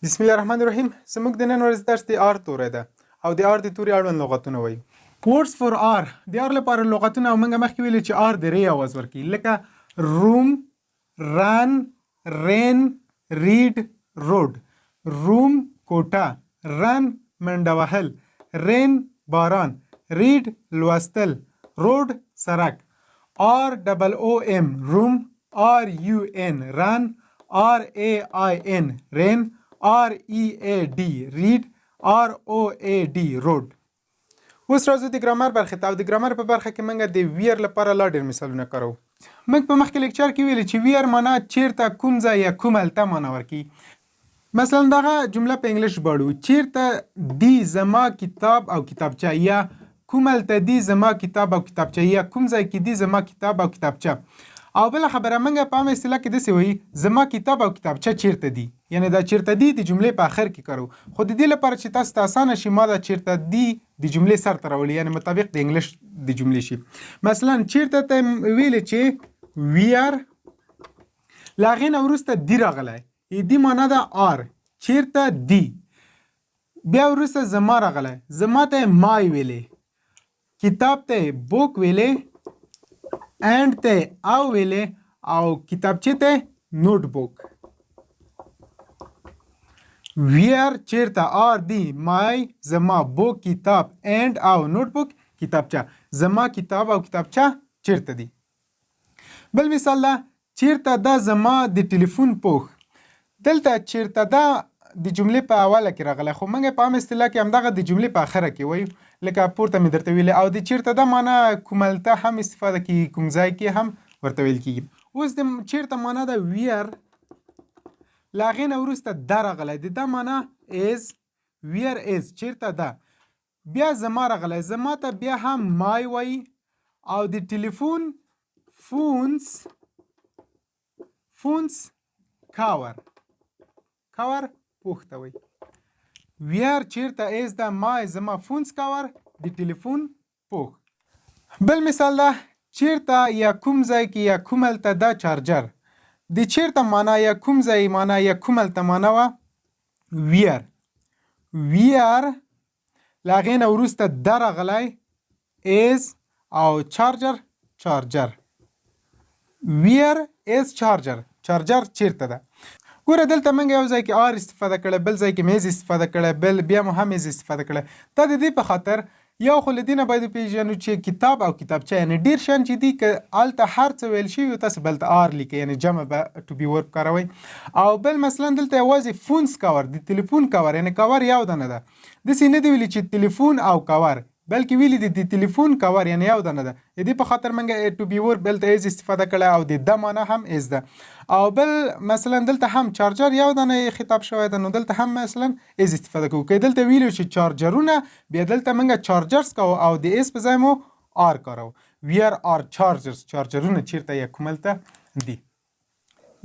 بسم الله الرحمن الرحیم. زموږ د نن ورځې درس د are توری ده او د are د توري اړوند لغتونه وایو. Words for R، د are لپاره لغتونه. او موږ مخکې ویلي چې are د ری आवाز ورکوي، لکه room، run، rain، read، road. Room کوټه، run منډه وهل، rain باران، read لوستل، road سرک. R double O M room، R U N run، R A I N rain، R E A D read، R O A D road. اوس راځو د ګرامر برخې ته او د ګرامر په برخه کې موږ د where لپاره لا ډېر مثالونه کاروو. موږ په مخکې لیکچر کې ویلي چې where معنا چیرته، کوم ځای یا کوم هلته معنا ورکوي. مثلا دغه جمله په انګلیش ژباړو: چیرته دی زما کتاب او کتابچه، یا کوم هلته دی زما کتاب او کتابچه، یا کوم ځای کې دی زما کتاب او کتابچه. او بل خبره، موږ په عامه اصطلاح کې داسې وایي: زما کتاب او کتابچه چیرته دي؟ یعنی دا چیرته دي د جملې په اخر کې کارو، خو د دې لپاره چې تاسو ته اسانه شي، ما دا چیرته دي د جملې سر ته راولي، یعنی مطابق د انګلیش د جملې شي. مثلا چیرته ته ویل چې where، له هغې نه وروسته دي راغلی، دي معنا ده are، چیرته دي. بیا وروسته زما راغلی، زما ته my ویلې، کتاب ته book ویلې، and ته او ویلې او کتابچې ته notebook. Where چیرته، are دي، my زما، book کتاب، and او، notebook کتابچه. زما کتاب او کتابچه چیرته دي؟ بل مثال ده: چیرته ده زما د ټلیفون پوښ؟ دلته چیرته ده د جملې په اوله کې راغلی، خو موږ په عام اصطلاح کې همدغه د جملې په اخره کې وایو، لکه پورته مې درته ویلې. او د چیرته ده معنا کوم هلته هم استفاده کیږي، کوم ځای کې هم ورته ویل کیږي. اوس د چیرته معنا ده where، له هغې نه وروسته ده راغلی، د ده معنا is، where is چیرته ده. بیا زما راغلی، زما ته بیا هم my وایي او د ټلیفون phone's، phone's cover، cover پوښ ته وایي. Where چیرته، is ده، my زما، phone's cover د ټلیفون پوښ. بل مثال ده: چیرته یا کوم ځای کې یا کوم هلته ده چارجر؟ د چیرته معنا یا کوم ځای معنا یا کوم هلته معنا وه where. Where له هغې نه وروسته ده راغلی، is او charger charger. Where is charger؟ Charger چیرته ده؟ ګوره، دلته موږ یو ځای کې are استفاده کړی، بل ځای کې is استفاده کړی، بل بیا مو هم is استفاده کړی. دا د دې په خاطر، یو خو له دې نه باید وپېژنو چې کتاب او کتابچه، یعنی ډېر شیان چې دي، که هلته هر څه ویل شوي وي، تاسو به هلته are لیکئ، یعنی جمع به to be verb کاروئ. او بل مثلا دلته یوازې phone's cover، د تلیفون کور، یعنی کور یو دانه ده. داسې نه دی ویلي چې تلیفون او کور، بلکې ویلي دي د تلیفون کور، یعنی یو دانه ده. د دې په خاطر موږ to be verb دلته is استفاده کړی او د د معنا هم is ده. او بل مثلا دلته هم چارجر یو دانه خطاب شوی ده، نو دلته هم مثلا is استفاده کوو. که دلته ویلو چې چارجرونه، بیا دلته موږ chargers کوو او د is په ځای مو are کارو. Where are chargers؟ چارجرونه چیرته یا کوم هلته دي؟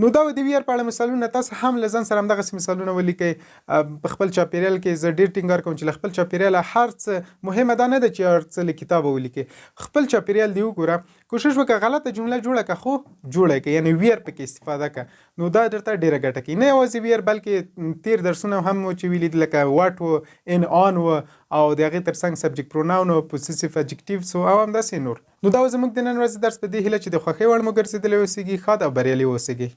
نو دا د where په اړه مثالونه. تاسو هم له ځان سره همدغسې مثالونه ولیکئ. په خپل چاپیریال کې، زه ډیر ټینګار کوم چې له خپل چاپیریال هر څه، مهمه دا نه ده چې هر څه له کتابه ولیکې، خپل چاپیریال دی وګوره، کوشش وکړه غلطه جمله جوړه که، خو جوړه که، یعنی where پکې استفاده که، نو دا درته ډیره ګټه کوي. نه یوازې where، بلکې تیر درسونه هم مو چې ویلي دي، لکه what و، in، on و او د هغې ترڅنګ subject pronoun و، possessive adjectives او همداسې نور. نو دا زموږ د نن ورځې درس. په دې هیله چې د خوښۍ وړ مو ګرځېدلی اوسېږي. ښاد او بریالي اوسېږئ.